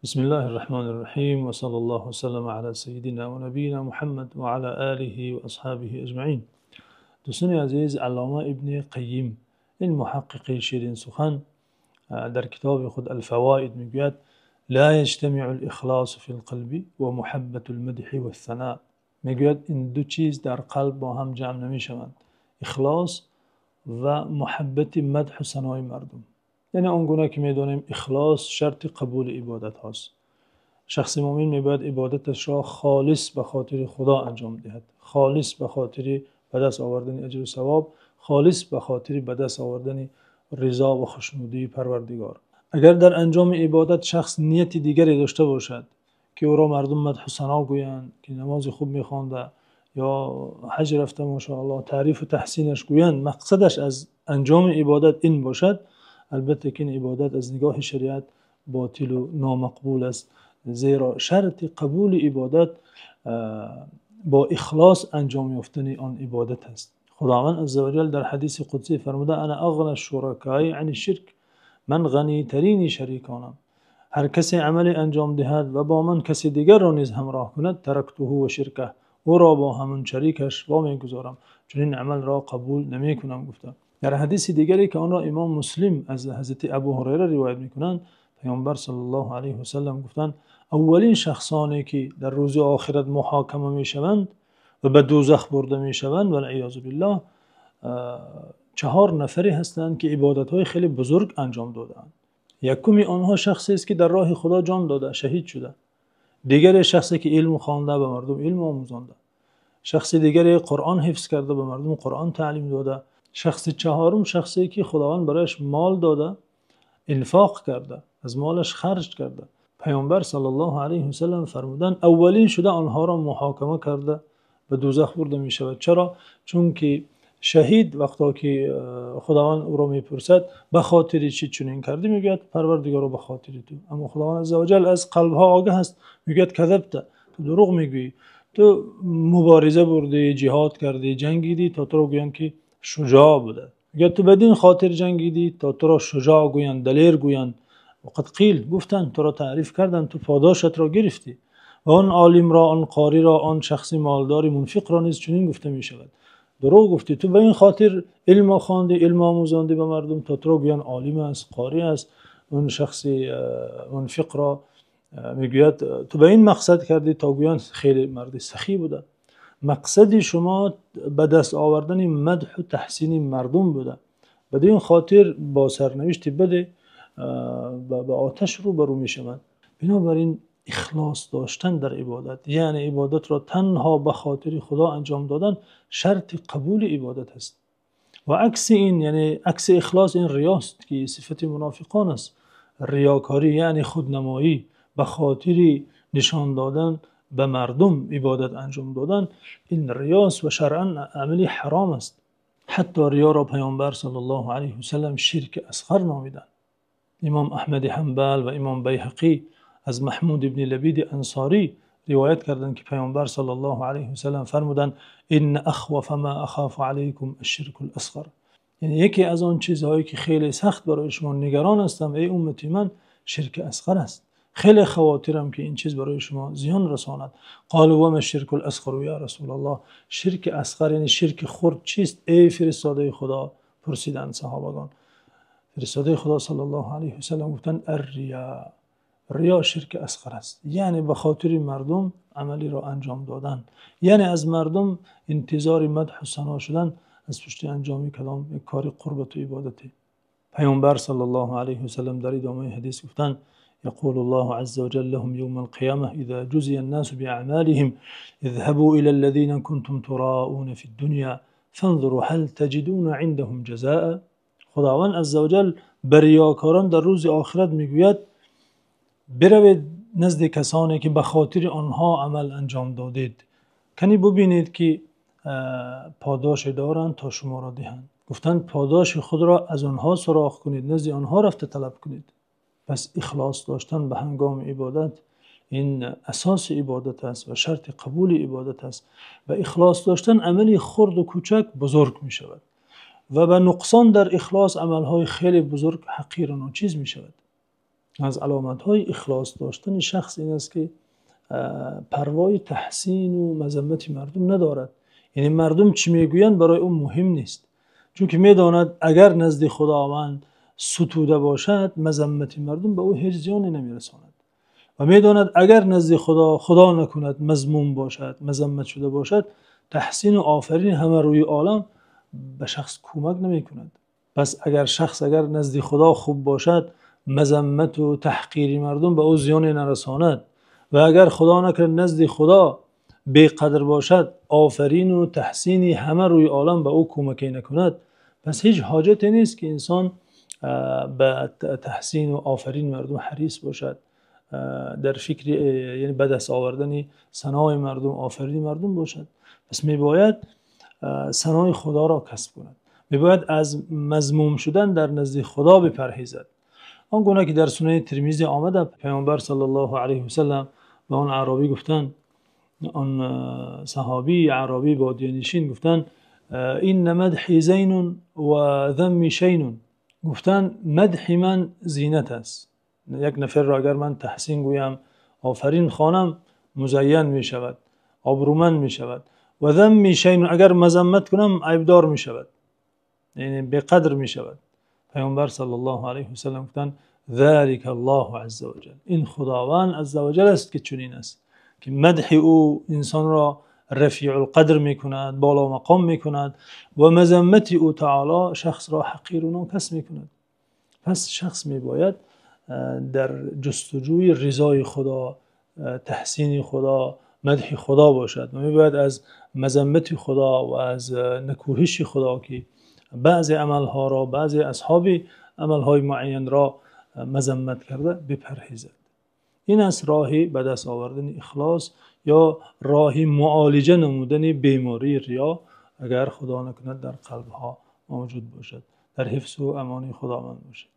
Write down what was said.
Бисмиллаҳир Раҳмонир Раҳим ва саллаллоҳу ва саллама ала саййидина ва набиййина Муҳаммад ва ала олиҳи ва асҳобиҳи аҷмаин. Дӯстони азиз, Аллома Ибни Қайим, ин муҳаққиқи ширинсухан, дар китоби худ Ал-Фавоид мегӯяд: ла яҷтамиъул ихлосу фил қалби ва муҳаббатул мадҳи вас-сано. Мегӯяд ин ду чиз дар қалб бо ҳам ҷамъ намешаванд: ихлос ва муҳаббати мадҳу санои мардум. Яъне он гуна ки медонем, ихлос шарти қабули ибодат ҳаст. Шахси мӯъмин мебояд ибодаташро холис ба хотири Худо анҷом диҳад, холис ба хотири ба даст овардани аҷру савоб, холис ба хотири ба даст овардани ризо ва хушнудии Парвардигор. Агар дар анҷоми ибодат шахс нияти дигаре дошта бошад, ки ӯро мардум мадҳу сано гӯянд, ки намози хуб мехонда ё ҳаҷ рафта, машоаллоҳ, таърифу таҳсинаш гӯянд, мақсадаш аз анҷоми ибодат ин бошад, албатта ки ин ибодат аз нигоҳи шариат ботил ва номақбул аст, зеро шарти қабули ибодат бо ихлос анҷом ёфтани он ибодат аст. Худованд азза ва ҷалл дар ҳадиси қудсӣ фармуда: ана ағнаш шуракои ани ширк, ман ғанитарини шариконам. Ҳар касе амале анҷом диҳад ва бо ман касе дигарро низ ҳамроҳ кунад, тарактуҳу ва ширкаҳ, ӯро бо ҳамон шарикаш вомегузорам, чун ин амалро қабул намекунам, гуфта. Дар ҳадиси дигаре ки онро имом Муслим аз ҳазрати Абу Ҳурайра ривоят мекунанд, Паёмбар саллаллоҳу алайҳи васаллам гуфтанд: аввалин шахсоне ки дар рӯзи охират муҳокима мешаванд ва ба дӯзах бурда мешаванд, валъиёзу биллоҳ, чаҳор нафаре ҳастанд ки ибодатҳои хеле бузург анҷом додаанд. Якуми онҳо шахсест ки дар роҳи Худо ҷон дода, шаҳид шуда. Дигаре шахсе ки илм хонда, ба мардум илм омӯзонда. Шахси дигаре Қуръон ҳифз карда, ба мардум Қуръон таълим дода. Шахси чаҳорум шахсе ки Худованд барояш мол дода, инфоқ карда, аз молаш харҷ карда. Паёмбар саллаллоҳу алайҳи васаллам фармуданд: аввалин шуда онҳоро муҳокима карда ба дӯзах бурда мешавад. Чаро? Чунки шаҳид вақте ки Худованд ӯро мепурсад: ба хотири чӣ чунин кардӣ? Мегӯяд: Парвардигоро, ба хотири ту. Аммо Худованд азза ва ҷалл аз қалбҳо огоҳ аст. Мегӯяд: казабта, ту дурӯғ мегӯӣ, ту мубориза бурдӣ, ҷиҳод кардӣ, ҷангидӣ то туро гӯянд ки шуҷоъ буда. Мегӯяд: ту бадин хотир ҷангидӣ то туро шуҷоъ гӯянд, далер гӯянд. Вақат қил, гуфтанд, туро таъриф карданд, ту подошатро гирифтӣ. Ва он олимро, он қориро, он шахси молдори мунфиқро низ чунин гуфта мешавад: дурӯғ гуфтӣ, ту ба ин хотир илм хондӣ, илм омӯзондӣ ба мардум то туро гӯянд олим аст, қорӣ аст. Он шахси мунфиқро мегӯяд: ту ба ин мақсад кардӣ то гӯянд хеле марди сахӣ буда. Мақсади шумо ба даст овардани мадҳу таҳсини мардум буда. Бад-ин хотир бо сарнавишти бад ба оташ рӯбарӯ мешаванд. Бинобар ин ихлос доштан дар ибодат, яъне ибодатро танҳо ба хотири Худо анҷом додан, шарти қабули ибодат аст. Ва акси ин, яъне акси ихлос, ин риёст ки сифати мунофиқон аст. Риёкорӣ яъне худнамоӣ, ба хотири нишон додан ба мардум ибодат анҷом додан, ин риёст ва шаръан амали ҳаром аст. Ҳатто риёро Паёмбар саллаллоҳу алайҳи васаллам ширки асғар номиданд. Имом Аҳмад Ҳанбал ва имом Байҳақӣ аз Маҳмуд ибни Лабид Ансорӣ ривоят карданд ки Паёмбар саллаллоҳу алайҳи васаллам фармуданд: инна ахвафа ма ахофу алайкум аш-ширкул асғар. Яъне яке аз он чизҳое ки хеле сахт барои шумо нигарон ҳастам, эй уммати ман, ширки асғар аст. Хеле хавотирам ки ин чиз барои шумо зиён расонад. Қолу ва ма ширкул асғар ё Расулаллоҳ. Ширки асғар яъне ширки хурд чист, эй фиристодаи Худо? Пурсиданд саҳобагон. Фиристодаи Худо саллаллоҳу алайҳи васаллам гуфтанд: ар-риё. Риё ширки асғар аст. Яъне ба хотири мардум амалеро анҷом додан, яъне аз мардум интизори мадҳу сано шудан аз пушти анҷоми калом як кори қурбату ибодате. Паёмбар саллаллоҳу алайҳи васаллам дар идомаи ҳадис гуфтанд: يقول الله عز وجل لهم يوم القيامة إذا جزي الناس بأعمالهم اذهبوا إلى الذين كنتم تراءون في الدنيا فانظروا هل تجدون عندهم جزاء. Худованд азза ва ҷалл ба риёкорон дар рӯзи охират мегӯяд: биравед назди касоне ки ба хотири онҳо амал анҷом додед, кани бубинед ки подоше доранд то шуморо диҳанд. Гуфтанд: подоши худро аз онҳо суроғ кунед, назди онҳо рафта талаб кунед. Пас ихлос доштан ба ҳангоми ибодат ин асоси ибодат аст ва шарти қабули ибодат аст. Ба ихлос доштан амали хурду кучак бузург мешавад ва ба нуқсон дар ихлос амалҳои хеле бузург ҳақиру ночиз мешавад. Аз аломатҳои ихлос доштани шахс ин аст, ки парвои таҳсин ва мазаммати мардум надорад. Яъне мардум чӣ мегӯянд барои ӯ муҳим нест, чунки медонад агар назди Худованд ситуда бошад, мазаммати мардум ба ӯ ҳеҷ зиёне намерасонад ва медонад агар назди Худо, Худо накунад, мазмум бошад, мазаммат шуда бошад, таҳсин ва офарини ҳама рӯи олам ба шахс кӯмак намекунад. Пас агар шахс агар назди Худо хуб бошад, мазаммат ва таҳқири мардум ба ӯ зиёне нарасонад ва агар Худо накунад назди Худо беқадр бошад, офарин ва таҳсини ҳама рӯи олам ба ӯ кӯмаке накунад, пас ҳеҷ ҳоҷате нест, ки инсон ба таҳсин ва офарини мардум ҳарис бошад, дар фикр яъне ба даст овардани санои мардум, офарини мардум бошад. Пас мебояд санои Худоро касб кунад. Мебояд аз мазмум шудан дар назди Худо бипарҳезад. Он гуна ки дар Сунани Термизӣ омада, Паёмбар саллаллоҳу алайҳи васаллам ба он аъробӣ гуфтанд, он саҳобии аъробии бодиянишин гуфтанд: «Инна мадҳӣ зайнун ва заммӣ шайнун». Гуфтанд: мадҳи ман зинат аст. Як нафарро агар ман таҳсин гӯям, офарин хонам, музайян мешавад, обрӯманд мешавад. Ва заммӣ шайнун, агар мазаммат кунам, айбдор мешавад, яъне беқадр мешавад. Паёмбар саллаллоҳу алайҳи васаллам гуфтанд: «Залика Аллоҳу азза ва ҷалл». Ин Худованд азза ва ҷалл аст, ки чунин аст, ки мадҳи ӯ инсонро рафеъул қадр мекунад, боло мақом мекунад ва мазаммати ӯ таъоло шахсро ҳақир ва нокас мекунад. Пас шахс мебояд дар ҷустуҷӯи ризои Худо, таҳсини Худо, мадҳи Худо бошад ва мебояд аз мазаммати Худо ва аз накӯҳиши Худо, ки баъзе амалҳоро, баъзе асҳоби амалҳои муайянро мазаммат карда, бипарҳезад. Ин аст роҳи ба даст овардани ихлос ё роҳи муолиҷа намудани бемории риё, агар Худо накунад дар қалбҳо мавҷуд бошад. Дар ҳифзу амони Худованд бошад.